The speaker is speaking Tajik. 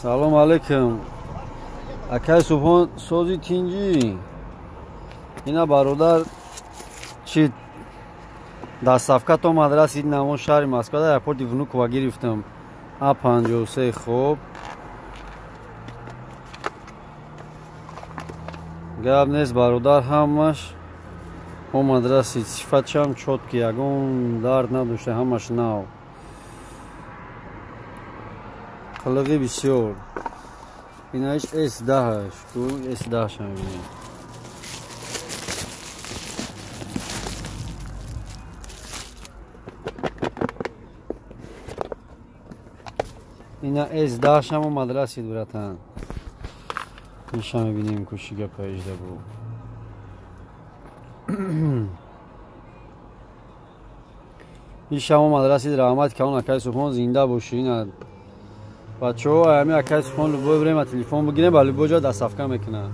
Салом алейкум, акай Субҳон, сози тинҷӣ? Ина, бародар, чи доставка то омад, расид. Намон шаҳри Москва, дар аэропорти Внукова гирифтам. А 53. Хоб, гап нест, бародар, ҳамаш омад, расид. Сифатшам чёткий, ягон дард надошта, ҳамаш нав, қилиғи бисёр. Инаиш с 10-аш ку, с 10-ша мебинем. Ина с 10-шам омад, расид, братан. Иша мебинем, куши гапа ижда бу. Ишам омад, расид. Раҳмат калон, акай Субҳон, зинда бошӣ. Ина, бачаҳо, ами акай Субҳон любое время телефон бигирем, ба любой ҷо доставка мекунад.